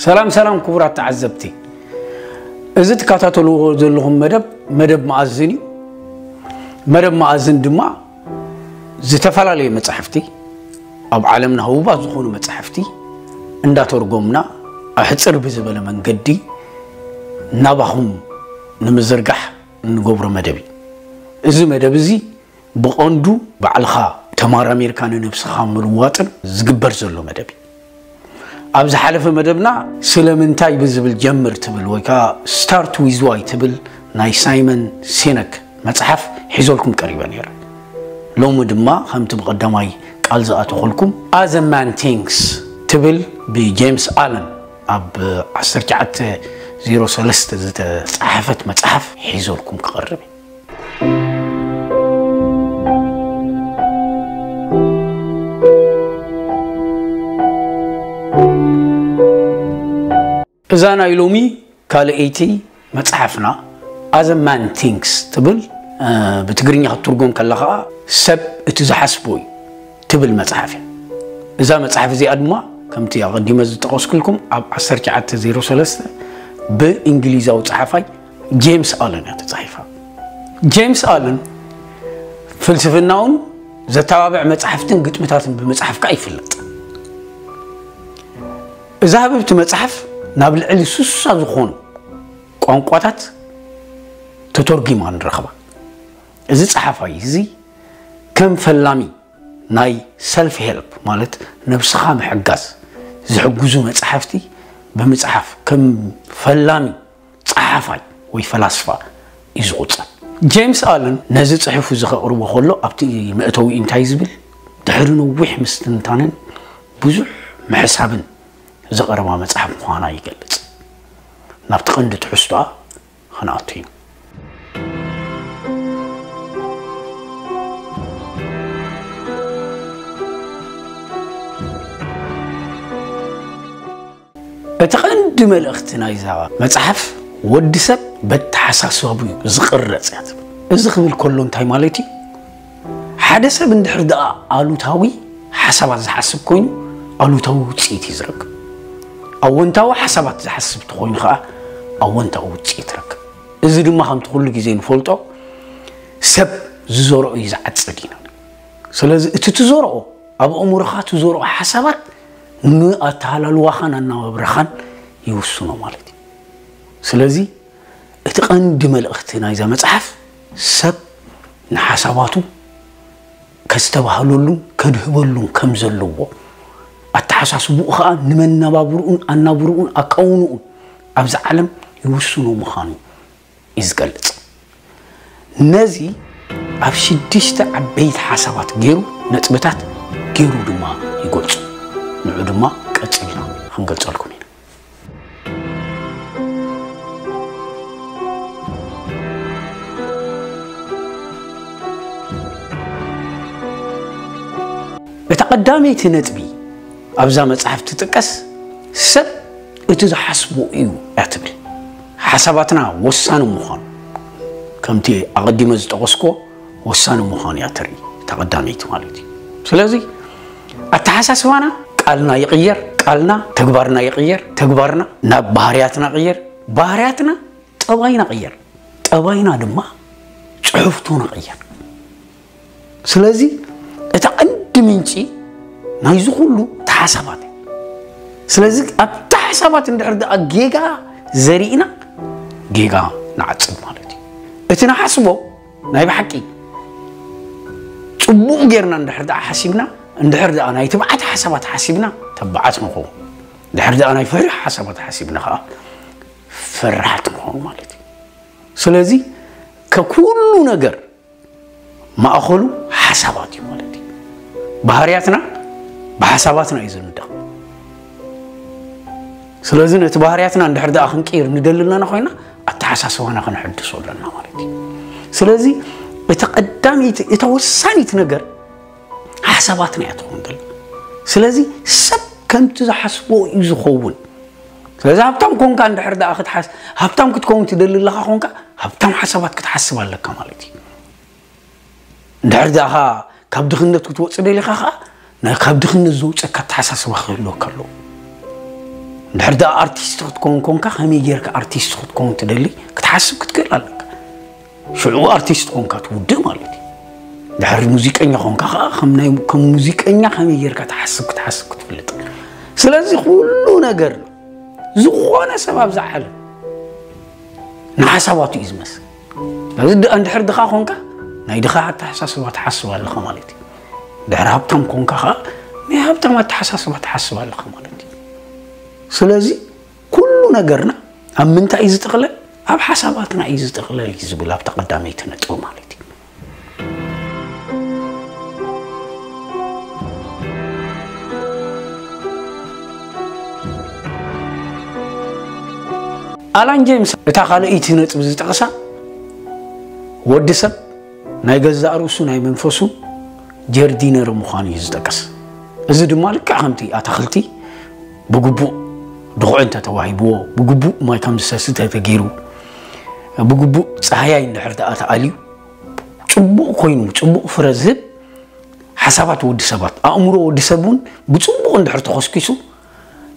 ሰላም ሰላም ክቡራት ተዓዘብቲ፣ እዚ ትከታተልዎ ዘለኹም መደብ መደብ መኣዝን እዩ። መደብ መኣዝን ድማ ዝተፈላለዩ መጻሕፍቲ፣ ኣብ ዓለምና ህቡባት ዝኾኑ መጻሕፍቲ እንዳተርጎምና ኣሕጽር ብዝበለ መንገዲ ናባኹም ንምዝርጋሕ እንገብሮ መደብ እዩ። እዚ መደብ እዚ ብቐንዱ ባዕልኻ ተመራሚርካ ንነብስኻ ምልዋጥን ዝግበር ዘሎ መደብ እዩ። ኣብ ዝሓለፈ መደብና ስለምንታይ ብዝብል ጀምር ትብል ወይ ከዓ Start with Why ትብል ናይ ሳይመን ሲነክ መጽሓፍ ሒዘልኩም ቀሪበ ነይረ። ሎሚ ድማ ከምቲ ብቐዳማይ ቃል ዝኣተኹልኩም As a Man Thinks ትብል ብጄምስ ኣለን ኣብ ዓሰርተ ትሽዓተ ዜሮ ሰለስተ ዝተጻሕፈት መጽሓፍ ሒዘልኩም ክቐርብ እየ። እዛ ናይ ሎሚ ካልኣይቲ መጽሓፍና As a Man Thinks ትብል፣ እ፣ ብትግርኛ ክትትርጎም ከላ ኸዓ ሰብ እቲ ዝሓስቦ እዩ ትብል መጽሓፍ እያ። እዛ መጽሓፍ እዚኣ ድማ ከምቲ ኣቐዲመ ዝጠቐስኩልኩም ኣብ ዓሰርተ ትሽዓተ ዜሮ ሰለስተ ብእንግሊዛዊ ጸሓፋይ ጄምስ ኣለን እያ ተጻሒፋ። ጄምስ ኣለን ፍልስፍናውን ዘተባብዕ መጻሕፍትን ግጥምታትን ብምጽሓፍ ከኣ ይፍለጥ። እዛ ህብብቲ መጽሓፍ ናብ ልዕሊ ስሳ ዝኾኑ ቋንቋታት ተተርጒማ ንረኽባ። እዚ ጸሓፋይ እዚ ከም ፈላሚ ናይ ሰልፍ ሄልፕ ማለት ነብስኻ ምሕጋዝ ዝሕግዙ መጻሕፍቲ ብምጽሓፍ ከም ፈላሚ ጸሓፋይ ወይ ፈላስፋ እዩ ዝቑጸር። ጄምስ ኣለን ነዚ ጽሑፍ እዚ ከቕርቦ ከሎ ኣብቲ መእተዊ እንታይ ዝብል ድሕሪ ነዊሕ ምስትንታንን ብዙሕ ምሕሳብን ዝቐረባ መጽሓፍ ምዃና ይገልጽ። ናብቲ ቀንዲ ትሕዝቶኣ ክንኣቱ ኢና። እቲ ቀንዲ መልእኽቲ ናይዛ መጽሓፍ ወዲ ሰብ በተሓሳሰቡ ዝቕረጽ እያ ትብል። እዚ ክብል ከሎ እንታይ ማለት እዩ? ሓደ ሰብ እንድሕር ደኣ ኣሉታዊ ሓሳባት ዝሓስብ ኮይኑ ኣሉታዊ ውጽኢት እዩ ዝረክብ። ኣወንታዊ ሓሳባት ዝሓስብ ተኾይኑ ኸኣ ኣወንታዊ ውጽኢት ይረክብ። እዚ ድማ ከምቲ ኩሉ ግዜ ንፈልጦ ሰብ ዝዘርኦ እዩ ዝዓጽድ ኢና። ስለዚ እቲ ትዘርኦ ኣብ ኣእምሮኻ ትዘርኦ ሓሳባት ንኣተሃላልዋኻን ኣነባብራኻን ይውስኖ ማለት እዩ። ስለዚ እቲ ቀንዲ መልእኽቲ ናይዛ መጽሓፍ ሰብ ንሓሳባቱ ከስተባህለሉን ከድህበሉን ከም ዘለዎ ኣተሓሳስብኡ ኸኣ ንመነባብርኡን ኣናብርኡን ኣቃውንኡን ኣብዚ ዓለም ይውስኖ ምዃኑ እዩ ዝገልጽ። ነዚ ኣብ ሽዱሽተ ዓበይቲ ሓሳባት ገይሩ ነጥብታት ገይሩ ድማ ይገልጹ። ንዑ ድማ ቀጺልና ክንገልጸልኩም ኢና። እታ ቀዳመይቲ ነጥቢ ኣብዛ መጽሓፍ ትጥቀስ ሰብ እቲ ዝሓስቦ እዩ እያ ትብል። ሓሳባትና ወሳኒ ምዃኑ ከምቲ ኣቐዲመ ዝጠቐስኮ ወሳኒ ምዃኑ እያ ትርኢ እታ ቀዳመይቲ ማለት እዩ። ስለዚ ኣተሓሳስባና ቃልና ይቕየር፣ ቃልና ተግባርና ይቕየር፣ ተግባርና ናብ ባህርያትና ይቕየር፣ ባህርያትና ጠባይና ይቕየር፣ ጠባይና ድማ ጽሕፍቶና ይቕየር። ስለዚ እታ ቀንዲ ምንጪ ናይዚ ኩሉ እታ ሓሳባት እያ። ስለዚ ኣብታ ሓሳባት እንድሕር ደኣ ጌጋ ዘሪእና ጌጋ ንዓጽድ ማለት እዩ። እቲ ንሓስቦ ናይ ብሓቂ ጽቡቕ ጌርና እንድሕር ደኣ ሓሲብና፣ እንድሕር ደኣ ናይ ትብዓት ሓሳባት ሓሲብና ተባዓት ንኸውን። እንድሕር ደኣ ናይ ፍርሒ ሓሳባት ሓሲብና ኸኣ ፈራሕቲ ንኸውን ማለት እዩ። ስለዚ ከኩሉ ነገር ማእኸሉ ሓሳባት እዩ ማለት እዩ። ባህርያትና ብሓሳባትና እዩ ዝንዳቕ። ስለዚ ነቲ ባህርያትና እንድሕር ደኣ ክንቅይር ንደሊ ኣለና ኮይና ኣተሓሳስባና ከነሐድሶ ኣለና ማለት እዩ። ስለዚ እታ ቀዳመይቲ እታ ወሳኒት ነገር ሓሳባትና እያ ትኸውን ዘላ። ስለዚ ሰብ ከምቲ ዝሓስቦ እዩ ዝኸውን። ስለዚ ሃብታም ኮንካ እንድሕር ደኣ ክትሓስ ሃብታም ክትከውን ትደሊ ኣለኻ ኮንካ ሃብታም ሓሳባት ክትሓስብ ኣለካ ማለት እዩ። እንድሕር ደኣ ካብ ድኽነት ክትወጽእ ደሊኻ ኸኣ ናይ ካብ ድኽነት ዘውጸካ ኣተሓሳስባ ክህልወካ ኣለዎ። እንድሕር ደኣ ኣርቲስት ክትከውን ኮንካ ከመይ ጌርካ ኣርቲስት ክትከውን ትደሊ ክትሓስብ ክትክእል ኣለካ። ሽዑ ኣርቲስት ኮንካ ትውድእ ማለት እዩ። ድሕሪ ሙዚቀኛ ኮንካ ከዓ ከም ናይ ከም ሙዚቀኛ ከመይ ጌርካ ትሓስብ ክትሓስብ ክትፍልጥ። ስለዚ ኩሉ ነገር ዝኾነ ሰብ ኣብዛ ዓለም ንሓሳባቱ እዩ ዝመስል። ስለዚ ድ- እንድሕር ድኻ ኮንካ ናይ ድኻ ኣተሓሳስባ ትሓስብ ኣለኻ ማለት እዩ። ድሕሪ ሃብታም ኮንካ ከዓ ናይ ሃብታም ኣተሓሳስባ ትሓስብ ኣለኻ ማለት እዩ። ስለዚ ኩሉ ነገርና ኣብ ምንታይ እዩ ዝጥቕለል? ኣብ ሓሳባትና እዩ ዝጥቕለል እዩ ዝብል ኣብታ ቀዳመይቲ ነጥቢ ማለት እዩ። ኣላን ጄምስ እታ ካልኣይቲ ነጥቢ ዝጠቕሳ ወዲ ሰብ ናይ ገዛእ ርእሱ ናይ መንፈሱ ጀርዲነር ምዃኑ እዩ ዝጠቅስ። እዚ ድማ ልክዕ ከምቲ ኣታኽልቲ ብግቡእ ድኹዒ እንተተዋሂብዎ፣ ብግቡእ ማይ ከም ዝሰቲ ተተገይሩ፣ ብግቡእ ጻህያይ እንድሕር ደኣ ተኣልዩ፣ ጽቡቕ ኮይኑ ጽቡቕ ፍረ ዝህብ ሓሳባት ወዲ ሰባት፣ ኣእምሮ ወዲ ሰብ እውን ብጽቡቕ እንድሕር ተኾስኪሱ፣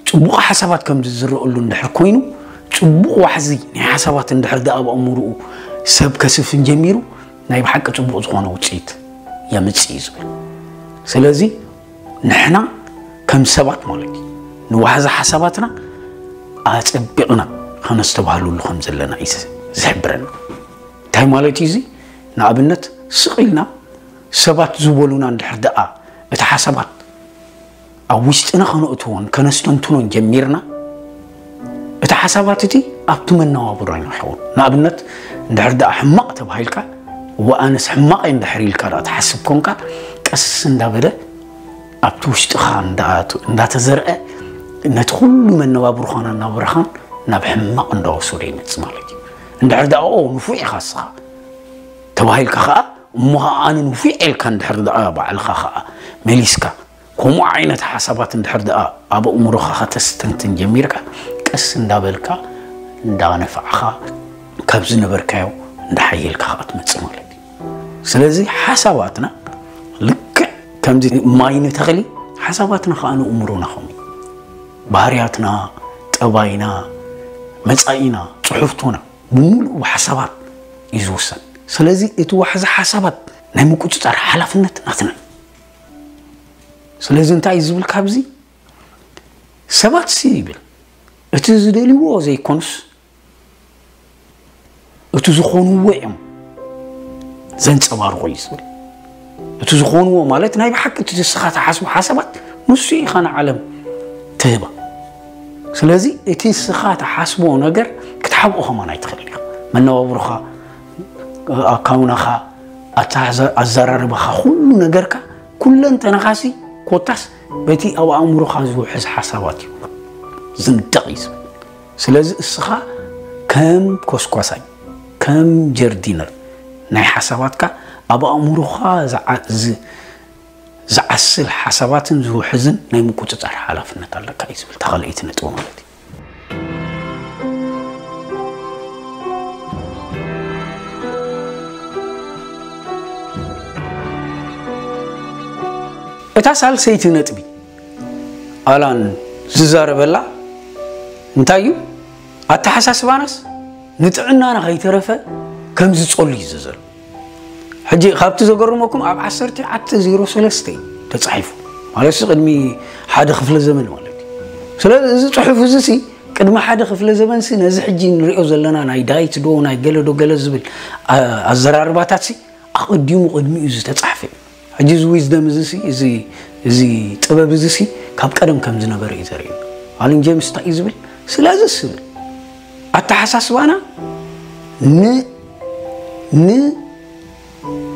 ጽቡቕ ሓሳባት ከም ዝዝረአሉ እንድሕር ኮይኑ፣ ጽቡቕ ዋሕዚ ናይ ሓሳባት እንድሕር ደኣ ኣብ ኣእምሮኡ ሰብ ከስፍን ጀሚሩ፣ ናይ ብሓቂ ጽቡቕ ዝኾነ ውጽኢት የምጽእ እዩ ዝብል። ስለዚ ንሕና ከም ሰባት ማለት እዩ ንዋሕዚ ሓሳባትና ኣጸቢቕና ከነስተባህለሉ ከም ዘለና እዩ ዝሕብረና። እንታይ ማለት እዩ እዚ? ንኣብነት ስቕ ኢልና ሰባት ዝበሉና እንድሕር ደኣ እቲ ሓሳባት ኣብ ውሽጥና ከነእትዎን ከነስተንትኖን ጀሚርና፣ እቲ ሓሳባት እቲ ኣብቲ መነባብሮና ይኸውን። ንኣብነት እንድሕር ደኣ ሕማቕ ተባሂልካ፣ እወ ኣነስ ሕማቕ እየ እንድሕር ኢልካ ደኣ ትሓስብ ኮንካ፣ ቀስ እንዳበለ ኣብቲ ውሽጥኻ እንዳኣቱ- እንዳተዘርአ ነቲ ኩሉ መነባብሮኻን ኣናብራኻን ናብ ሕማቕ እንዳወሰዶ ይመጽእ ማለት እዩ። እንድሕር ደኣ ኦ ንፉዕ ኢኻ እስኻ ተባሂልካ ኸዓ እሞ ኸዓ ኣነ ንፉዕ ኢልካ እንድሕር ደኣ ባዕልኻ ኸዓ መሊስካ ከምኡ ዓይነት ሓሳባት እንድሕር ደኣ ኣብ ኣእምሮኻ ከተስተንትን ጀሚርካ ቀስ እንዳበልካ እንዳነፋዕኻ ካብ ዝነበርካዮ እንዳሓየልካ ኸዓ ትመጽእ ማለት እዩ። ስለዚ ሓሳባትና ልክዕ ከምዚ ማይ ንተኽሊ ሓሳባትና ኸዓ ንእምሮና ኸምኡ ባህርያትና፣ ጠባይና፣ መጻኢና፣ ጽሑፍቶና ብምሉእ ብሓሳባት እዩ ዝውሰን። ስለዚ እቲ ዋሕዚ ሓሳባት ናይ ምቁጽጻር ሓላፍነት ናትና እዩ። ስለዚ እንታይ እዩ ዝብል ካብዚ ሰባት ሲ ይብል እቲ ዝደልይዎ ዘይኮኑስ እቲ ዝኾንዎ እዮም ዘንጸባርቑ እዩ ዝብል። እቲ ዝኾንዎ ማለት ናይ ብሓቂ እቲ ንስኻ ትሓስቦ ሓሳባት ንሱ ኢኻ ንዓለም ትህባ። ስለዚ እቲ ንስኻ ትሓስቦ ነገር ክትሓብኦ ከማን ኣይትኽእል ኢኻ። መነባብሮኻ፣ ኣካውናኻ፣ ኣተሓዛ- ኣዘራርባኻ፣ ኩሉ ነገርካ፣ ኩለንተናኻሲ ኮታስ በቲ ኣብ ኣእምሮኻ ዝውሕዝ ሓሳባት እዩ ዝንደቕ እዩ ዝብል። ስለዚ እስኻ ከም ኮስኳሳይ ከም ጀርዲነር ናይ ሓሳባትካ ኣብ ኣእምሮኻ ዝዓ- ዝ- ዝዓስል ሓሳባትን ዝውሕዝን ናይ ምቁጽጻር ሓላፍነት ኣለካ እዩ ዝብል እታ ካልኣይቲ ነጥቢ ማለት እዩ። እታ ሳልሰይቲ ነጥቢ ኣላን ዝዛረበላ እንታይ እዩ? ኣተሓሳስባናስ ንጥዕናና ከይተረፈ ከም ዝጸሉ እዩ ዝዘር። ሕጂ ካብቲ ዘገርመኩም ኣብ ዓሰርተ ትሽዓተ ዜሮ ሰለስተ እዩ ተጻሒፉ። ማለት ቅድሚ ሓደ ክፍለ ዘመን ማለት እዩ። ስለዚ እዚ ጽሑፍ እዚ ሲ ቅድሚ ሓደ ክፍለ ዘመን ሲ ነዚ ሕጂ ንሪኦ ዘለና ናይ ዳይት ዶ ናይ ገለ ዶ ገለ ዝብል ኣ- ኣዘራርባታት ሲ ኣቐዲሙ ቅድሚኡ ዝተጻሕፈ እዩ። ሕጂ እዚ ዊዝደም እዚ ሲ እዚ እዚ ጥበብ እዚ ሲ ካብ ቀደም ከም ዝነበረ እዩ ዘርእየና። ኣለን ጀምስ እንታይ እዩ ዝብል? ስለዚ ስብል ኣተሓሳስባና ን ን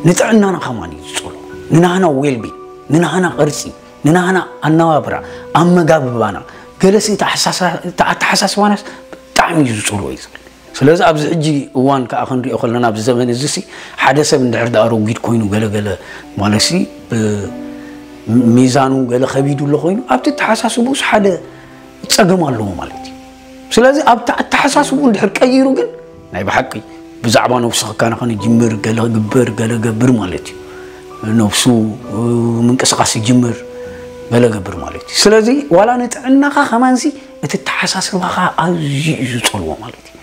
ንጥዕናና ከማን እዩ ዝጸሎ። ንናህና ዌልቢ ንናህና ቅርጺ ንናህና ኣነባብራ ኣመጋብባና ገለሲ ኣተሓሳስባናስ ብጣዕሚ እዩ ዝጸሎ እዩ ዝብል። ስለዚ ኣብዚ ሕጂ እዋን ከዓ ክንሪኦ ከለና ኣብዚ ዘመን እዚ ሲ ሓደ ሰብ እንድሕር ደኣ ረጒድ ኮይኑ ገለገለ ማለትሲ ሚዛኑ ገለ ከቢዱ ኣሎ ኮይኑ ኣብቲ ኣተሓሳስቡስ ሓደ ጸገም ኣለዎ ማለት እዩ። ስለዚ ኣብቲ ኣተሓሳስቡ እንድሕር ቀይሩ ግን ናይ ብሓቂ ብዛዕባ ነብሱ ክከናኸን ይጅምር፣ ገለ ግበር፣ ገለ ገብር ማለት እዩ። ነብሱ ምንቅስቃስ ይጅምር፣ ገለ ገብር ማለት እዩ። ስለዚ ዋላ ንጥዕናኻ ከማንሲ እቲ ኣተሓሳስባኻ ኣዝዩ እዩ ዝጸልዎ ማለት እዩ።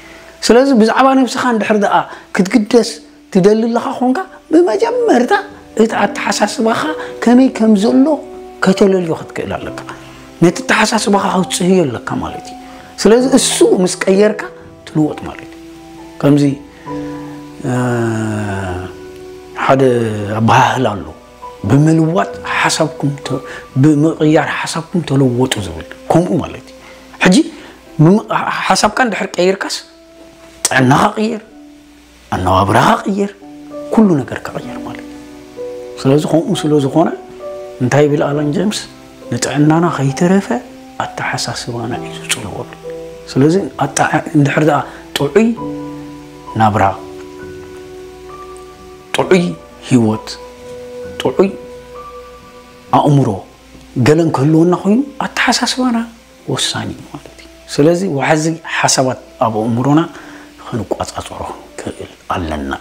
ስለዚ ብዛዕባ ነብስኻ እንድሕር ደኣ ክትግደስ ትደሊ ኣለኻ ኾንካ፣ ብመጀመርታ እቲ ኣተሓሳስባኻ ከመይ ከም ዘሎ ከተለልዮ ክትክእል ኣለካ። ነቲ ኣተሓሳስባኻ ክትጽህዮ ኣለካ ማለት እዩ። ስለዚ እሱ ምስ ቀየርካ ትልወጥ ማለት እዩ። ከምዚ ሓደ ኣበሃህላ ኣሎ፣ ብምልዋጥ ሓሳብኩም ብምቕያር ሓሳብኩም ተለወጡ ዝብል፣ ከምኡ ማለት እዩ። ሕጂ ሓሳብካ እንድሕር ቀይርካስ ጥዕናኻ ቅይር፣ ኣነባብራኻ ቅይር፣ ኩሉ ነገር ክቕየር ማለት እዩ። ስለዚ ከምኡ ስለ ዝኾነ እንታይ ይብል ኣለን ጀምስ? ንጥዕናና ከይተረፈ ኣተሓሳስባና እዩ ዝፅልዎ። ስለዚ እንድሕር ደኣ ጥዑይ ናብራ፣ ጥዑይ ህይወት፣ ጥዑይ ኣእምሮ ገለን ክህልወና ኮይኑ ኣተሓሳስባና ወሳኒ እዩ ማለት እዩ። ስለዚ ዋሕዚ ሓሳባት ኣብ ኣእምሮና ክንቋፃፀሮ ክንክእል ኣለና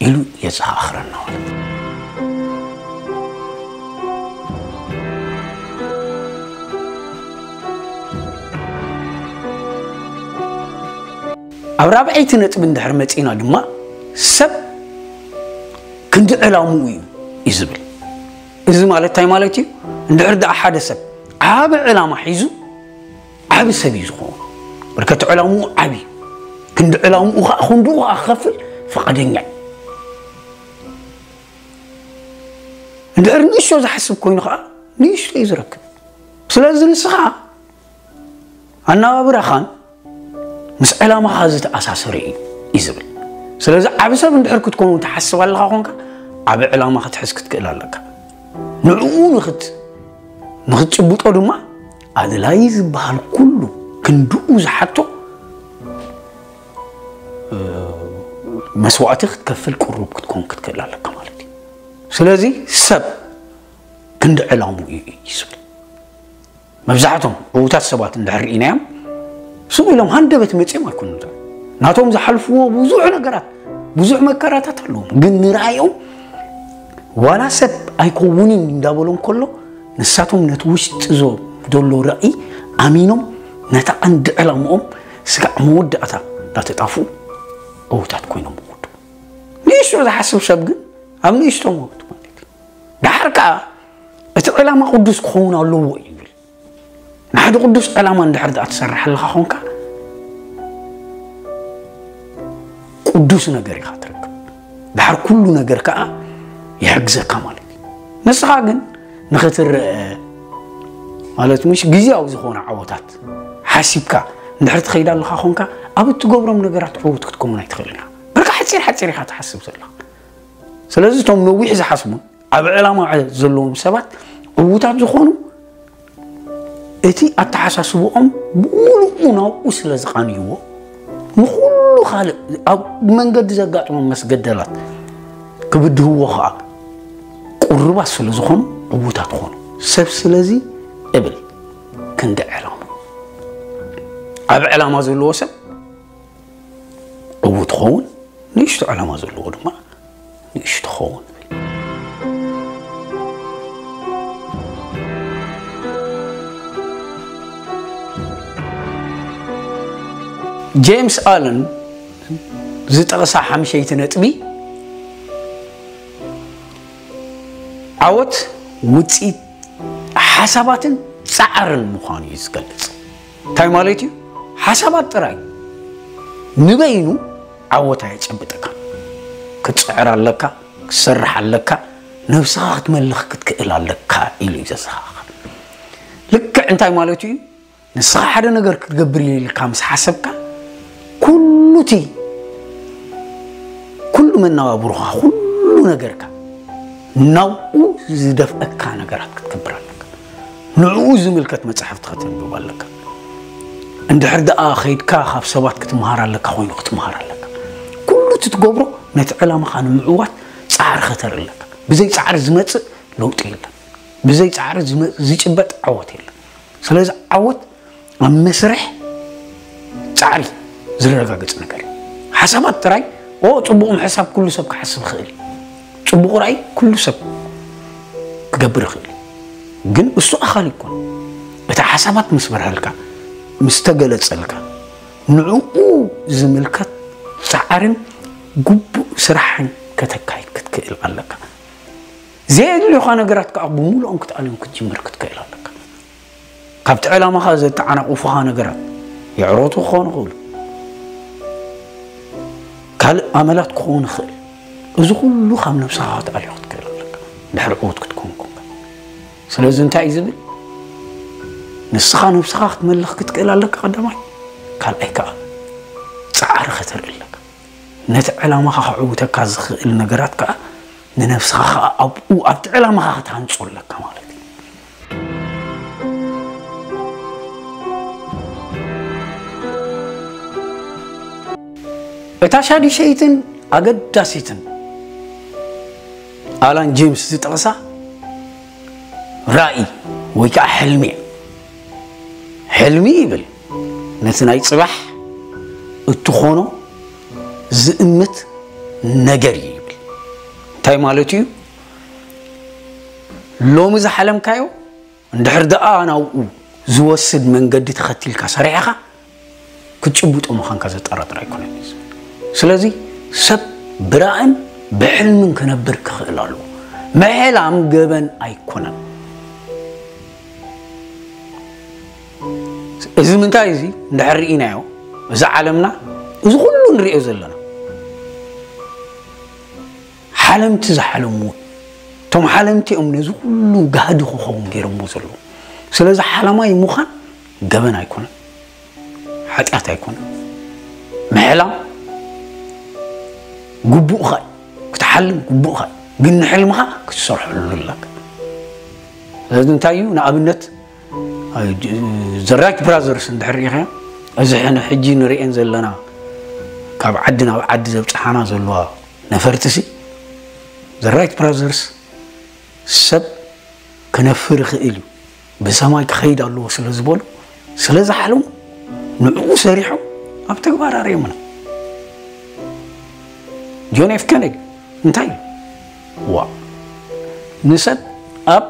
ኢሉ የዘኻኽረና ማለት እዩ። ኣብ ራብዐይቲ ነጥቢ እንድሕር መፂና ድማ ሰብ ክንዲ ዕላምኡ እዩ እዩ ዝብል። እዚ ማለት እንታይ ማለት እዩ? እንድሕር ደኣ ሓደ ሰብ ዓቢ ዕላማ ሒዙ ዓቢ ሰብ እዩ ዝኸውን። በርከቲ ዕላምኡ ዓቢ፣ ክንዲ ዕላምኡ ከዓ ክንድኡ ከዓ ክኸፍል ፍቓደኛ እዩ። እንድሕር ንእሽቶ ዝሓስብ ኮይኑ ከዓ ንእሽቶ እዩ ዝረክብ። ስለዚ ንስኻ ኣነባብራኻን ምስ ዕላማኻ ዝተኣሳሰረ እዩ እዩ ዝብል። ስለዚ ዓቢ ሰብ እንድሕር ክትከውን ትሓስብ ኣለኻ ኮንካ ዓቢ ዕላማ ክትሕዝ ክትክእል ኣለካ። ንዕኡ ንክት ንክትጭብጦ ድማ ኣድላይ ዝበሃል ኩሉ ክንድኡ ዝሓቶ መስዋእቲ ክትከፍል ቅሩብ ክትከውን ክትክእል ኣለካ ማለት እዩ። ስለዚ ሰብ ክንዲ ዕላሙ እዩ እዩ ዝብል። መብዛሕቶም ዕዉታት ሰባት እንድሕር ርኢናዮም ስቕ ኢሎም ሃንደበት መፂኦም ኣይኮኑን። ናቶም ዝሓልፍዎ ብዙሕ ነገራት ብዙሕ መከራታት ኣለዎም፣ ግን ንራእዮም ዋላ ሰብ ኣይከውንን እንዳበሎም ከሎ ንሳቶም ነቲ ውሽጢ ዘሎ ራእይ ኣሚኖም ነታ ቀንዲ ዕላምኦም ስጋዕ መወዳእታ እንዳተጣፍኡ ዕዉታት ኮይኖም ይወዱ። ንእሽቶ ዝሓስብ ሰብ ግን ኣብ ንእሽቶ መውት ማለት እዩ። ደሓር ከዓ እቲ ዕላማ ቅዱስ ክኸውን ኣለዎ እዩ ይብል። ንሓደ ቅዱስ ዕላማ እንድሕር ደኣ ትሰርሕ ኣለኻ ኾንካ ቅዱስ ነገር ኢኻ ትረክብ። ደሓር ኩሉ ነገር ከዓ ይሕግዘካ ማለት እዩ። ንስኻ ግን ንኽትረአ ማለት ምሽ ግዜያዊ ዝኾነ ዓወታት ሓሲብካ እንድሕር ትኸይድ ኣለኻ ኾንካ ኣብ እትገብሮም ነገራት ዕዉት ክትከውን ኣይትኽእልን ኢኻ። ብርካ ሓፂር ሓፂር ኢኻ ትሓስብ ዘለኻ። ስለዚ እቶም ነዊሕ ዝሓስቡን ኣብ ዕላማ ዘለዎም ሰባት ዕዉታት ዝኾኑ እቲ ኣተሓሳስብኦም ብምሉኡ ናብኡ ስለ ዝቓንይዎ ንኹሉ ካልእ ኣብ መንገዲ ዘጋጥሞም መስገደላት ክብድህዎ ከዓ ቅሩባት ስለ ዝኾኑ ዕዉታት ኾኑ። ሰብ ስለዚ እብል ክንዲ ዕላማ ኣብ ዕላማ ዘለዎ ሰብ ዕዉት ኸውን፣ ንእሽቶ ዕላማ ዘለዎ ድማ ንእሽቶ ኸውን። ጄምስ ኣለን ዝጠቕሳ ሓምሸይቲ ነጥቢ ዓወት ውፅኢት ሓሳባትን ፃዕርን ምዃኑ እዩ ዝገልፅ። እንታይ ማለት እዩ? ሓሳባት ጥራይ ንበይኑ ዓወት ኣየጨብጠካን። ክትፅዕር ኣለካ፣ ክትሰርሕ ኣለካ፣ ነብስኻ ክትመልኽ ክትክእል ኣለካ ኢሉ እዩ ዘዘኻኽር። ልክዕ እንታይ ማለት እዩ? ንስኻ ሓደ ነገር ክትገብር ኢልካ ምስ ሓሰብካ ኩሉ እቲ ኩሉ መነባብሮኻ ኩሉ ነገርካ ናብኡ ዝደፍአካ ነገራት ክትገብር ኣለካ። ንዕኡ ዝምልከት መጻሕፍቲ ከተንብብ ኣለካ። እንድሕር ደኣ ኸይድካ ካብ ሰባት ክትምሃር ኣለካ ኮይኑ ክትምሃር ኣለካ። ኩሉ እቲ ትገብሮ ነቲ ዕላማኻ ንምዕዋት ፃዕሪ ከተርኢ ኣለካ። ብዘይ ፃዕሪ ዝመፅእ ለውጢ የለን። ብዘይ ፃዕሪ ዝመ- ዝጭበጥ ዓወት የለን። ስለዚ ዓወት ኣብ መስርሕ ፃዕሪ ዝረጋገፅ ነገር እዩ። ሓሳባት ጥራይ ኦ ፅቡቕ ምሕሳብ ኩሉ ሰብ ክሓስብ ይኽእል እዩ። ፅቡቕ ራእይ ኩሉ ሰብ ክገብር ይኽእል እዩ። ግን እሱ ኣኻል ይኮን እቲ ሓሳባት ምስ በርሃልካ ምስ ተገለጸልካ፣ ንዕኡ ዝምልከት ጻዕርን ግቡእ ስራሕን ከተካይድ ክትክእል ኣለካ። ዘየድልዮኻ ነገራት ከኣ ብምሉኦም ክትኣልዮም ክትጅምር ክትክእል ኣለካ። ካብቲ ዕላማኻ ዘተዓናቕፉኻ ነገራት፣ የዕሮቱ ክኾኑ ይኽእሉ፣ ካልእ ኣመላት ክኾኑ ይኽእል። እዚ ኩሉ ካብ ነብስኻ ክትኣልዮ ክትክእል ኣለካ፣ ድሕሪ ዕዉት ክትኮን ኮንካ። ስለዚ እንታይ እዩ ዝብል? ንስኻ ነብስኻ ክትመልኽ ክትክእል ኣለካ ቀዳማይ። ካልኣይ ከኣ ጻዕሪ ከተርኢ ኣለካ። ነቲ ዕላማኻ ከዕውተካ ዝኽእል ነገራት ከኣ ንነብስኻ ከኣ ኣብኡ ኣብቲ ዕላማኻ ክትሃንጾ ኣለካ ማለት እዩ። እታ ሻዱሸይትን ኣገዳሲትን ኣላን ጄምስ ዝጠቕሳ ራእይ ወይ ከዓ ሕልሚ እያ። ሕልሚ ይብል ነቲ ናይ ጽባሕ እትኾኖ ዝእምት ነገር እዩ ይብል። እንታይ ማለት እዩ? ሎሚ ዝሓለምካዮ እንድሕር ደኣ ናብኡ ዝወስድ መንገዲ ተኸቲልካ ሰሪሕኻ ክትጭብጦ ምዃንካ ዘጠራጥር ኣይኮነን እዩ ዝብል። ስለዚ ሰብ ብራእን ብሕልምን ክነብር ክኽእል ኣለዎ። ምሕላም ገበን ኣይኮነን። እዚ ምንታይ እዚ እንድሕር ርኢናዮ፣ እዚ ዓለምና፣ እዚ ኩሉ ንሪኦ ዘለና ሓለምቲ ዝሓለምዎ፣ እቶም ሓለምቲ እዮም ነዚ ኩሉ ጋህዲ ክኸውን ገይሮምዎ ዘለዉ። ስለዚ ሓላማይ ምዃን ገበን ኣይኮነን፣ ሓጢኣት ኣይኮነን። ምሕላም ግቡእኻ እዩ፣ ክትሓልም ግቡእኻ እዩ፣ ግን ንሕልምኻ ክትሰርሐሉ ኣለካ። ስለዚ እንታይ እዩ ንኣብነት ዘ ራይት ብራዘርስ እንድሕር ርኢኻዮ፣ እዚ ሕነ ሕጂ ንርእየን ዘለና ካብ ዓዲ ናብ ዓዲ ዘብጽሓና ዘለዋ ነፈርትሲ፣ ዘ ራይት ብራዘርስ ሰብ ክነፍር ይኽእል እዩ፣ ብሰማይ ክኸይድ ኣለዎ ስለ ዝበሉ፣ ስለ ዝሓለሙ፣ ንዕኡ ሰሪሖም ኣብ ተግባር ኣርእዮምና። ጆን ኤፍ ኬነዲ እንታይ ኢሉ? ዋ፣ ንሰብ ኣብ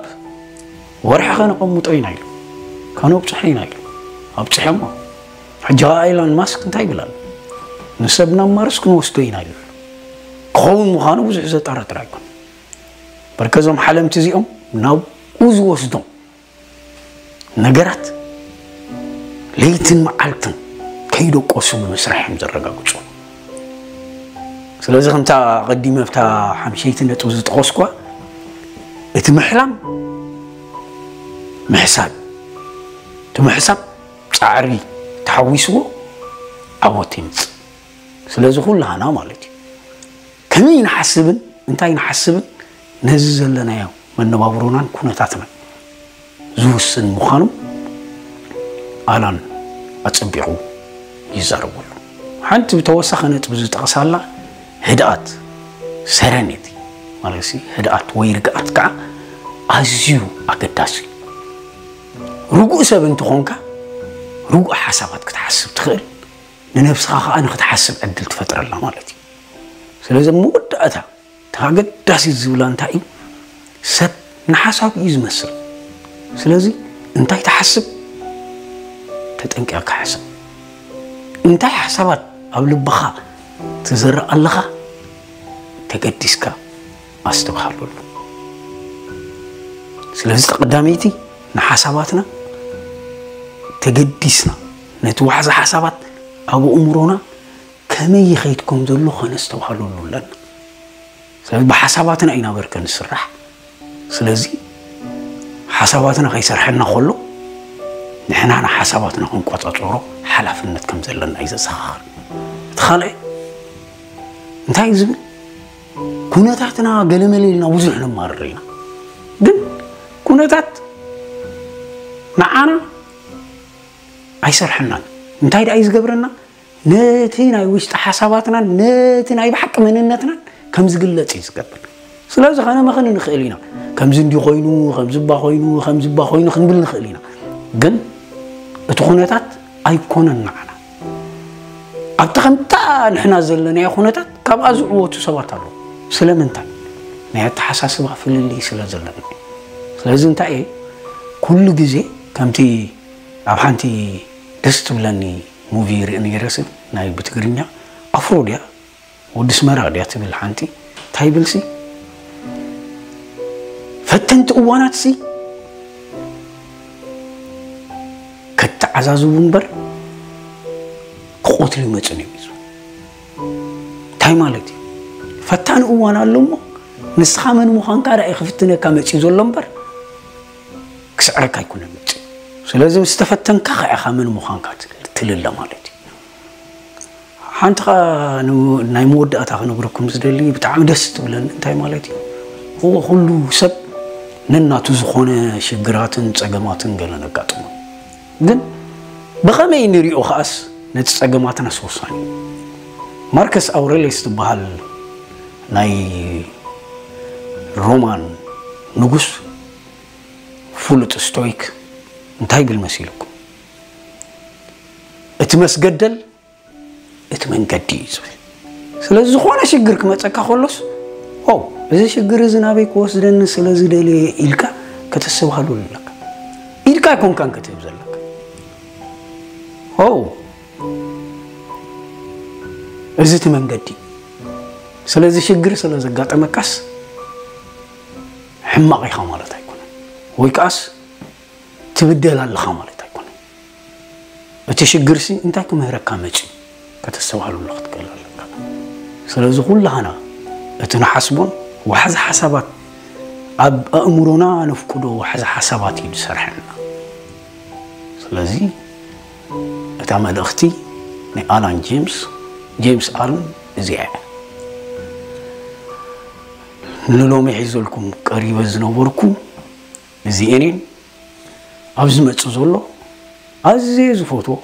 ወርሒ ከነቐምጦ ኢና ኢሉ፣ ከነብፅሖ ኢና ኢሉ። ኣብፅሖሞ። ሕጂ ኸዓ ኢሎን ማስክ እንታይ ይብል ኣሎ? ንሰብ ናብ ማርስ ክንወስዶ ኢና ኢሉ። ክኸውን ምዃኑ ብዙሕ ዘጠራጥር ኣይኮን። በርከ እዞም ሓለምቲ እዚኦም ናብኡ ዝወስዶም ነገራት ለይትን መዓልትን ከይደቆሱ ብምስራሕ እዮም ዘረጋግፁ። ስለዚ ከምታ ኣቐዲመ ኣብታ ሓምሸይቲ ነጥቢ ዝጠቐስኳ፣ እቲ ምሕላም ምሕሳብ፣ እቲ ምሕሳብ ጻዕሪ ተሓዊስዎ ዓወት የምጽእ። ስለዚ ኩላህና ማለት እዩ ከመይ ንሓስብን እንታይ ንሓስብን ነዚ ዘለናዮ መነባብሮናን ኩነታትናን ዝውስን ምዃኑ ኣላን ኣጸቢቑ ይዛረበሉ። ሓንቲ ብተወሳኺ ነጥቢ ዝጠቕሳላ ህድኣት፣ ሰረኒቲ ማለት ሲ ህድኣት ወይ ርግኣት ከዓ ኣዝዩ ኣገዳሲ እዩ። ርጉእ ሰብ እንተኾንካ ርጉእ ሓሳባት ክትሓስብ ትኽእል፣ ንነብስኻ ከዓ ንክትሓስብ ዕድል ትፈጥረላ ማለት እዩ። ስለዚ ኣብ መወዳእታ እቲ ኣገዳሲ ዝብላ እንታይ እዩ? ሰብ ንሓሳብ እዩ ዝመስል። ስለዚ እንታይ ትሓስብ ተጠንቂቕካ ሓስብ። እንታይ ሓሳባት ኣብ ልብኻ ትዘርእ ኣለኻ ተገዲስካ ኣስተብሃለሉ። ስለዚ ቀዳመይቲ ንሓሳባትና ተገዲስና ነቲ ዋሕዚ ሓሳባት ኣብ ኣእምሮና ከመይ ይኸይድ ከም ዘሎ ከነስተብሃለሉ ኣለና። ስለዚ ብሓሳባትና ኢና በርከ ንስራሕ። ስለዚ ሓሳባትና ከይሰርሐና ከሎ ንሕና ንሓሳባትና ክንቆጻጸሮ ሓላፍነት ከም ዘለና እዩ ዘዘኻኽር። እቲ ካልኣይ እንታይ እዩ ዝብል? ኩነታትና ገለመለ ኢልና ብዙሕ ነማርር ኢና። ግን ኩነታት ንዓና ኣይሰርሐናን። እንታይ ደኣ እዩ ዝገብረና? ነቲ ናይ ውሽጢ ሓሳባትናን ነቲ ናይ ብሓቂ መንነትናን ከም ዝግለጽ እዩ ዝገብር። ስለዚ ከነመኽን ንኽእል ኢና። ከምዚ እንዲ ኮይኑ፣ ከምዚ እባ ኮይኑ፣ ከምዚ እባ ኮይኑ ክንብል ንኽእል ኢና። ግን እቲ ኩነታት ኣይኮነን ንዓና። ኣብቲ ከምታ ንሕና ዘለናዮ ኩነታት ካብኣ ዝዕወቱ ሰባት ኣለዉ። ስለምንታይ? ናይ ኣተሓሳስባ ፍልልይ ስለ ዘለና። ስለዚ እንታይ እየ ኩሉ ግዜ ከምቲ ኣብ ሓንቲ ደስ ትብለኒ ሙቪ ይርኢ ነይረ። ስም ናይ ብትግርኛ ኣፍሮ ድያ ወዲ ስመራ ድያ ትብል ሓንቲ እንታይ ይብልሲ፣ ፈተንቲ እዋናት ሲ ከተዓዛዝቡ እምበር ክቆትሉ ይመፁን እዮም ይዙ። እንታይ ማለት እዩ? ፈታኒ እዋን ኣሎ እሞ ንስኻ መን ምዃንካ ዳኣ ክፍትነካ መፅዩ ዘሎ እምበር ክስዕረካ ኣይኮነን መፅዩ። ስለዚ ምስ ተፈተንካ ከ ኢኻ መን ምዃንካ ትልለ ማለት እዩ። ሓንቲ ኸዓ ናይ መወዳእታ ክነግረኩም ዝደሊ ብጣዕሚ ደስ ትብለኒ እንታይ ማለት እዩ፣ እዎ ኩሉ ሰብ ነናቱ ዝኾነ ሽግራትን ፀገማትን ገለ ነጋጥሞ፣ ግን ብኸመይ ንሪኦ ከዓስ ነቲ ፀገማትና ኣስወሳኒ። ማርከስ ኣውሬልየስ ዝበሃል ናይ ሮማን ንጉስ ፍሉጥ ስቶይክ እንታይ ይብል መሲልኩም? እቲ መስገደል እቲ መንገዲ እዩ ዝብል። ስለዚ ዝኾነ ሽግር ክመፀካ ከሎስ ኦ፣ እዚ ሽግር እዚ ናበይ ክወስደኒ ስለ ዝደለየ ኢልካ ከተስተብሃሉ ኣለካ። ኢድካ ኣይኮንካን ክትህብ ዘለካ። ኦ፣ እዚ እቲ መንገዲ። ስለዚ ሽግር ስለ ዘጋጠመካስ ሕማቕ ኢኻ ማለት ኣይኮነን፣ ወይ ከዓስ ትብደል ኣለኻ ማለት ኣይኮነን። እቲ ሽግርሲ እንታይ ክምህረካ መፅዩ ከተስተብሃሉሉ ክትክእል ኣለካ። ስለዚ ኩላህና እቲ ንሓስቦን ዋሕዚ ሓሳባት ኣብ ኣእምሮና ነፍቅዶ ዋሕዚ ሓሳባት እዩ ዝሰርሐና። ስለዚ እታ መልእኽቲ ናይ ኣላን ጄምስ፣ ጄምስ ኣለን እዚኣ እያ። ንሎሚ ሒዘልኩም ቀሪበ ዝነበርኩ እዚኤን እየን። ኣብ ዝመጽእ ዘሎ ኣዝየ ዝፈትዎ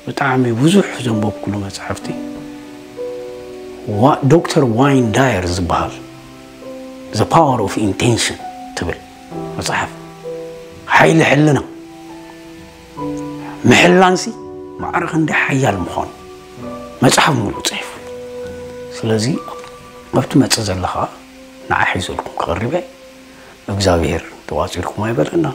ብጣዕሚ ብዙሕ ዘንበብኩሉ መጽሓፍቲ ዋ- ዶክተር ዋይን ዳየር ዝበሃል The Power of Intention ትብል መጽሓፍ፣ ሓይሊ ሕልና ምሕላንሲ ማዕረ ክንደይ ሓያል ምዃኑ መጽሓፍ ሙሉእ ጽሒፉ። ስለዚ ኣብ ትመጽእ ዘለኻ ንዓ ሒዘልኩም ክቐርበ እግዚኣብሔር ተዋፂርኩም ኣይበለና።